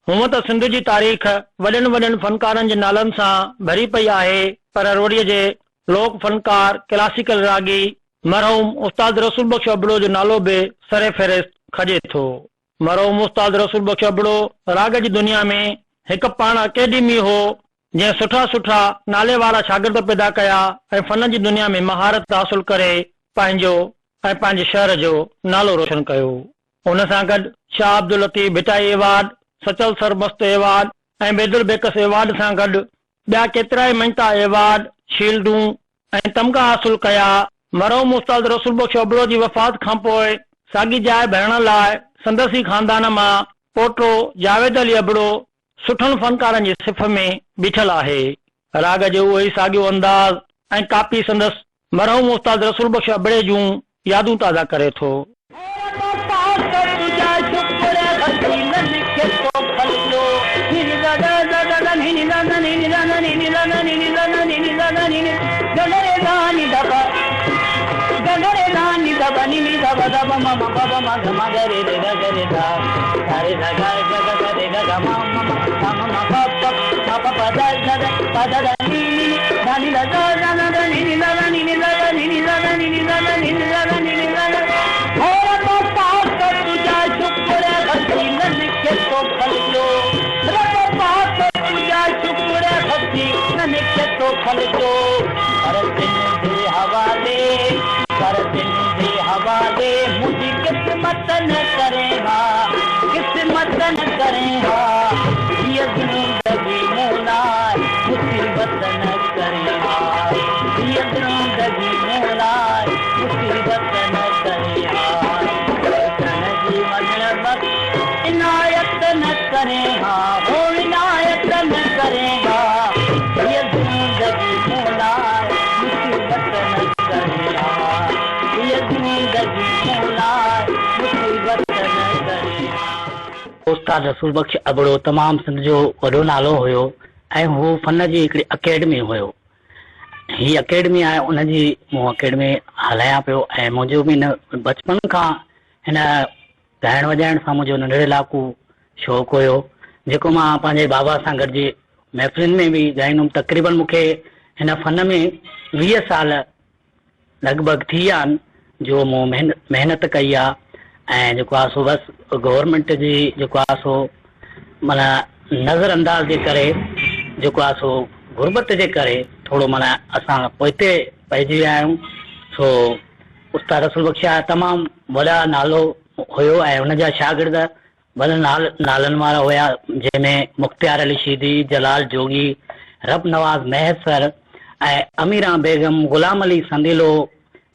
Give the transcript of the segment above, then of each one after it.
هونء ته سنڌ جي تاريخ وڏن وڏن فنڪارن جي نالن سان ڀري پئي آهي پر روهڙيء جي لوڪ فنڪار ڪلاسيڪل راڳي مرحوم استاد رسول بخش ابڙو جو نالو به سر فهرست کڄي ٿو. مرحوم استاد رسول بخش ابڙو راڳ جي دنيا ۾ هڪ پاڻ اڪيڊمي هو جنهن سٺا سٺا نالي وارا شاگرد پيدا ڪيا ۽ فن جي دنيا ۾ مهارت حاصل ڪري پنهنجو ۽ پنهنجي شهر جو نالو روشن ڪيو. ان سان گڏ شاهه عبداللطيف ڀٽائي ايوارڊ، سچل سرمست ايوارڊ ۽ بيدل بيڪس ايوارڊ سان گڏ ٻيا ڪيترائي مڃتا ايوارڊ، شيلڊون ۽ تمغا حاصل ڪيا. مرحوم استاد رسول بخش ابڙو جي وفات کانپوء ساڳي جاء ڀرڻ لاء سندس ئي خاندان مان پوٽو جاويد علي ابڙو سٺن فنڪارن جي صف ۾ بيٺل آهي. راڳ جو اهو ئي ساڳيو انداز ۽ ڪاپي سندس مرحوم استاد رسول بخش ابڙي جون يادون تازا ڪري ٿو. استاد رسول بخش ابڙو تمام سنڌ جو وڏو نالو هيو ۽ هو فن جي هڪڙي اڪيڊمي هيو. هي اڪيڊمي آهي ان جي مون اڪيڊمي هلايان پيو ۽ منهنجو به هن بچپن کان هن ڳائڻ وڄائڻ سان منهنجو ننڍڙي لاڪو شوق هيو جيڪو مان پنهنجي بابا سان گڏجي محفلن ۾ به ڳائيندو هوم تقريبن مون کي هن فن ۾ 20 سال لڳ ڀڳ ٿي ويا آهن جو مون محنت ڪئي آ ۽ جيڪو آ سو بس گورنمينٽ جي جيڪو آ سو معنيٰ نظر انداز جي ڪري جيڪو آ سو غربت جي ڪري ٿورو معنيٰ اسان پوئتي پئجي ويا آهيون سو استاد رسول بخش جا تمام وڏا نالو هيو ۽ ان جا شاگرد وڏن نالن وارا هيا، جنهن ۾ مختيار علي شيدي، جلال جوڳي، رب نواز مهيسر ۽ اميران بيگم، غلام علي سنديلو،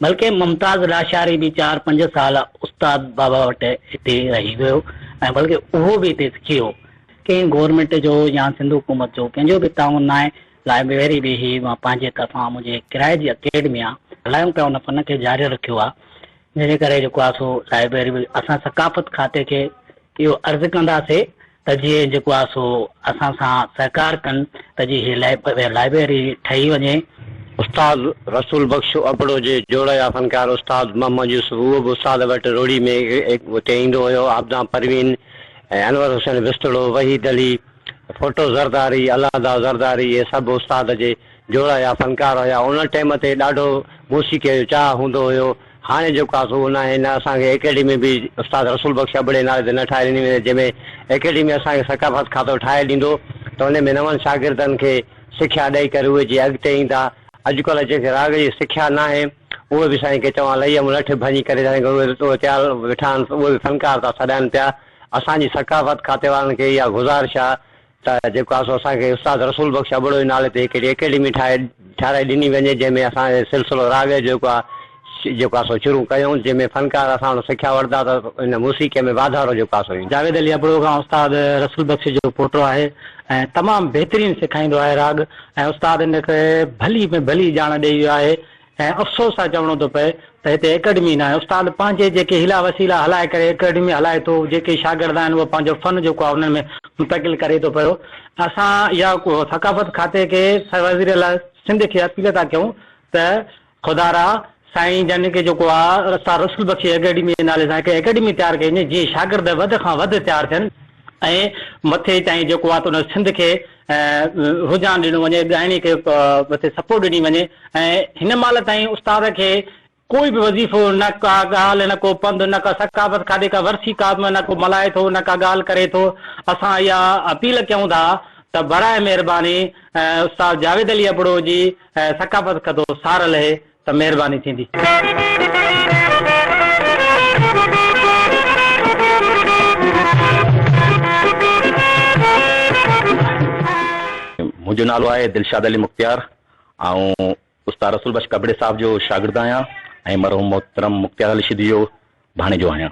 بلڪه ممتاز لاشاري به چار پنج سال استاد بابا وٽ هتي رهي ويو ۽ بلڪه اهو به هتي سکي ويو. ڪنهن گورنمينٽ جو يا سنڌ حڪومت جو ڪنهن جو به تعاون ناهي، لائبريري به هي مان پنهنجي طرفان منهنجي ڪرائي جي اڪيڊمي آ، هلايون پيا ان فن کي جاري رکيو آ. جنهن جي ڪري جيڪو آهي سو لائبريري به اسان ثقافت کاتي کي اهو عرض ڪنداسي ته جيئن جيڪو آهي سو اسان سان سهڪار ڪن ته جيئن هي لائبريري ٺهي وڃي. استاد رسول بخش ابڙو جي جوڙ جا فنڪار استاد محمد يوسف اهو به استاد وٽ روهڙي ۾ اتي ايندو هيو، عابده پروين ۽ انور حسين وسطڙو، وحيد علي ڦوٽو زرداري، الله داد زرداري اهي سڀ استاد جي جوڙا يا فنڪار هيا. ان ٽيم تي ڏاڍو موسيقيء جو چاهه هوندو هيو. هاڻي جيڪو آهي سو اهو ناهي. نه اسان کي اڪيڊمي به استاد رسول بخش ابڙي نالي تي نه ٺاهي ڏني وڃي. جنهن ۾ اڪيڊمي اسان کي ثقافت کاتو ٺاهي ڏيندو ته ان ۾ نون شاگردن کي سکيا ڏئي ڪري اهي جي اڳتي ايندا. اڄڪلهه جنهن کي راڳ جي سکيا ناهي اهي به سائين کي چوان لئي م لٺ ڀڃي ڪري سائين اهي تيار ويٺا آهن اهي به فنڪار ٿا سڏائن پيا. اسان جي ثقافت کاتي وارن کي اها گذارش آ ته جيڪو آ سو اسان کي استاد رسول بخش ابڙو جي نالي تي هڪڙي اڪيڊمي ٺاهي ٺاهرائي ڏني وڃي جنهن ۾ اسان سلسلو راڳ جو جيڪو آ جيڪو آ سو شروع ڪيون جنهن ۾ فنڪار اسان وٽ سکيا وٺندا ته ان موسيقي ۾ واڌارو جيڪو آ سو ايندو. جاويد علي ابڙو کان استاد رسول بخش جو پوٽو آهي ۽ تمام بهترين سيکائيندو آهي راڳ ۽ استاد ان کي ڀلي ۾ ڀلي ڄاڻ ڏئي ويو آهي ۽ افسوس سان چوڻو ٿو پئي ته هتي اڪيڊمي ناهي استاد پنهنجي جيڪي حيلا وسيلا هلائي ڪري اڪيڊمي هلائي ٿو جيڪي شاگرد آهن اهي پنهنجو فن جيڪو آهي انهن ۾ منتقل ڪري ٿو پيو اسان اها ثقافت کاتي کي وزير اعليٰ سنڌ کي اپيل ٿا ڪيون ته خدارا سائين جن کي جيڪو آهي استاد رسول بخش اڪيڊمي جي نالي سان هڪ اڪيڊمي تيار ڪئي وڃي جيئن شاگرد وڌ کان وڌ تيار ٿين. ۽ مٿي تائين جيڪو آهي ته ان سنڌ کي رجحان ڏنو وڃي، ڳائڻي کي مٿي سپورٽ ڏني وڃي ۽ هن مهل تائين استاد کي ڪوئي به وظيفو نه ڪا ڳالهه نه ڪو پنڌ نه ڪا ثقافت کاڌي ڪا ورسي ڪا نه ڪو ملهائي ٿو نه ڪا ڳالهه ڪري ٿو. اسان اها اپيل ڪيون ٿا ته براء مهرباني استاد جاويد علي ابڙو جي ثقافت کاتو سار لهي ته مهرباني ٿيندي. منهنجو نالو آهي دلشاد علي مختيار آئون استاد رسول بخش ڪٻڙي صاحب جو شاگرد آهيان ۽ مرحوم محترم مختيار علي شيدي جو ڀاڻيجو آهيان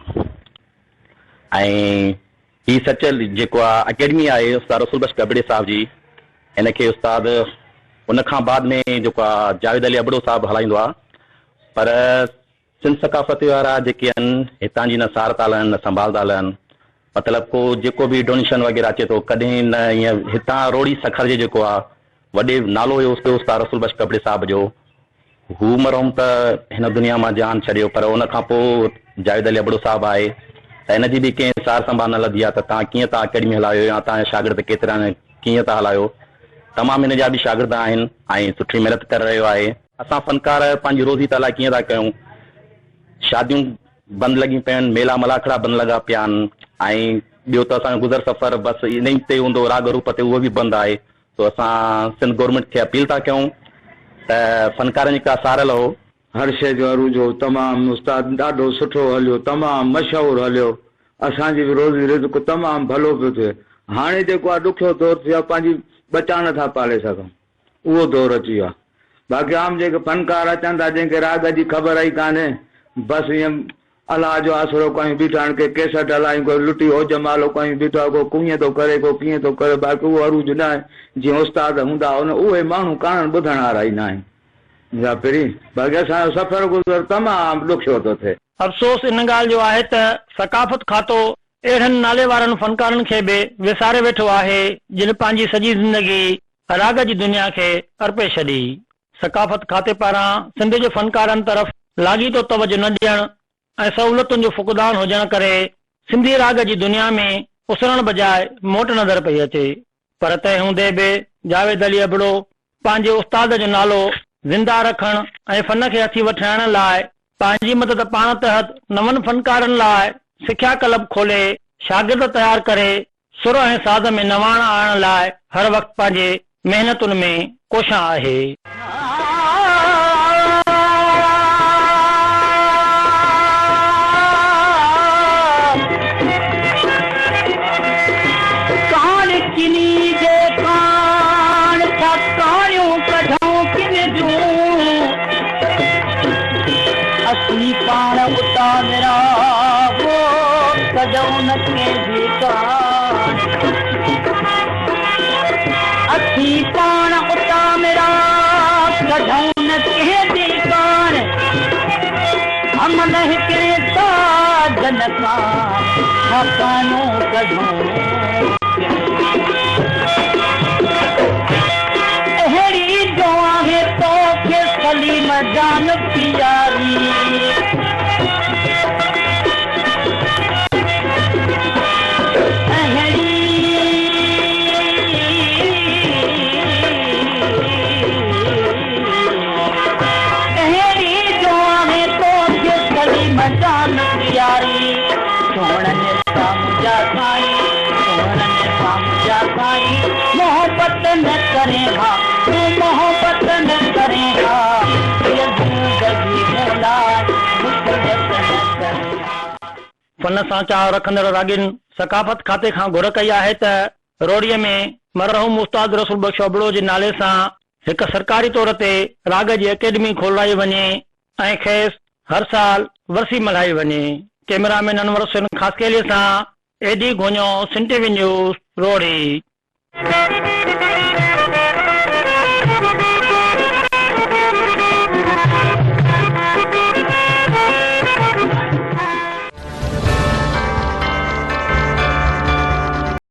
۽ هي سچل جيڪو آ اڪيڊمي آهي استاد رسول بخش ڪٻڙي صاحب جي هن کي استاد ان کان بعد ۾ جيڪو آ جاويد علي ابڙو صاحب هلائيندو آ پر سنڌ ثقافتي وارا جيڪي آهن هتان جي نه سار ٿا لهن نه سنڀال ٿا لهن مطلب ڪو جيڪو به ڊونيشن وغيره اچي ٿو ڪڏهن نه ائين هتان روهڙي سکر جي جيڪو آ وڏي نالو هيو استاد رسول بخش ڪپڙي صاحب جو هو مرحوم ته هن دنيا مان جهان ڇڏيو پر ان کان پوء جاويد علي ابڙو صاحب آهي ته هن جي به ڪنهن سار سنڀال نه لڌي آ ته توهان ڪيئن ٿا اڪيڊمي هلايو يا توهان جا شاگرد ڪيترا آهن ڪيئن ٿا هلايو تمام هن جا به شاگرد آهن ۽ سٺي محنت ڪري رهيو آهي. اسان فنڪار پنهنجي روزي ته الائي ڪيئن ٿا ڪيون، شاديون بند لڳيون پيون آهن، ميلا ملاکڙا بند لڳا پيا آهن ۽ ٻيو ته اسان جو گذر سفر بس انهي تي هوندو راڳ روپ تي اهو به بند آهي سو اسان سنڌ گورنمينٽ کي اپيل ٿا ڪيون ته فنڪارن جي ڪا سار لهو. هر شيء جو عروج هو تمام استاد ڏاڍو سٺو هليو تمام مشهور هليو اسان جي به روزي رزق تمام ڀلو پيو ٿئي هاڻي جيڪو آهي ڏکيو دور ٿي ويو آهي پنهنجي ٻچا نٿا پالي سگهون. اهو دور اچي ويو آهي. باقي عام جيڪي فنڪار اچن ٿا جن کي راڳ جي خبر ئي ڪانهي بس ائين الله جو آسرو ڪيون بيٺا آهن ڪي ڪيسٽ هلايون ڪو لٽي هو جمالو ڪيون بيٺو آهي ڪو ڪوئين ٿو ڪري ڪو ڪيئن ٿو ڪري باقي اهو عروج نه آهي جيئن استاد هوندا هئا اهي ماڻهو ڪاڻن ٻڌڻ وارا ئي ناهن منهنجا پرين باقي اسان جو سفر گذر تمام ڏکيو ٿو ٿئي. افسوس ان ڳالهه جو آهي ته ثقافت کاتو اهڙن نالي وارن فنڪارن کي به وساري ويٺو آهي جن پنهنجي سڄي زندگي راڳ جي دنيا کي ارپي ڇڏي. ثقافت کاتي پاران سنڌ جي فنڪارن طرف لاڳيتو توجه نه ڏيڻ ۽ سهولتن جو فقدان هجڻ ڪري سنڌي راڳ جي دنيا ۾ اسرڻ بجاء موٽ نظر پئي اچي پر تنهن هوندي به جاويد علي ابڙو پنهنجي استاد جو نالو زنده رکڻ ۽ فن کي هٿي وٺرائڻ لاء پنهنجي مدد پاڻ تحت نون فنڪارن لاء سکيا ڪلب کولي شاگرد تيار ڪري سر ۽ ساز ۾ نواڻ آڻڻ لاء هر وقت پنهنجي محنتن ۾ ڪوشان آهي. ڪاڻ ڪني جي ڪاڻ ٿا ڪاڻيون ڪڍون ڪن جون. اسين پاڻ اتاورا وو ڪڍون نه ڪنهن جي ڪاڻ. اسين پاڻ اتاورا ڪڍون نه ڪنهن جي ڪاڻ. عمل هڪڙي ساجن سان ٿا ڪاڻيون ڪڍون ڪن جون. اهڙي جو آهي توکي سليم جان پياري. اهڙي جو آهي توکي سليم جان پياري. سهڻن سان منهنجا سائين، سهڻن سان منهنجا سائين، محبت نه ڪرين ها، تون محبت نه ڪرين ها، هيء زندگي مون لاء مصيبت نه ڪرين ها. فن سان چاهه رکندڙ راڳين ثقافت کاتي کان گهر ڪئي آهي ته روهڙي ۾ مرحوم استاد رسول بخش ابڙو جي نالي سان هڪ سرڪاري طور تي راڳ جي اڪيڊمي کولرائي وڃي ۽ کيس هر سال ورسي ملهائي وڃي. ڪئميرا مين انور حسين خاصخيلي سان A D Ghonio, Sindh T V news, Rohri.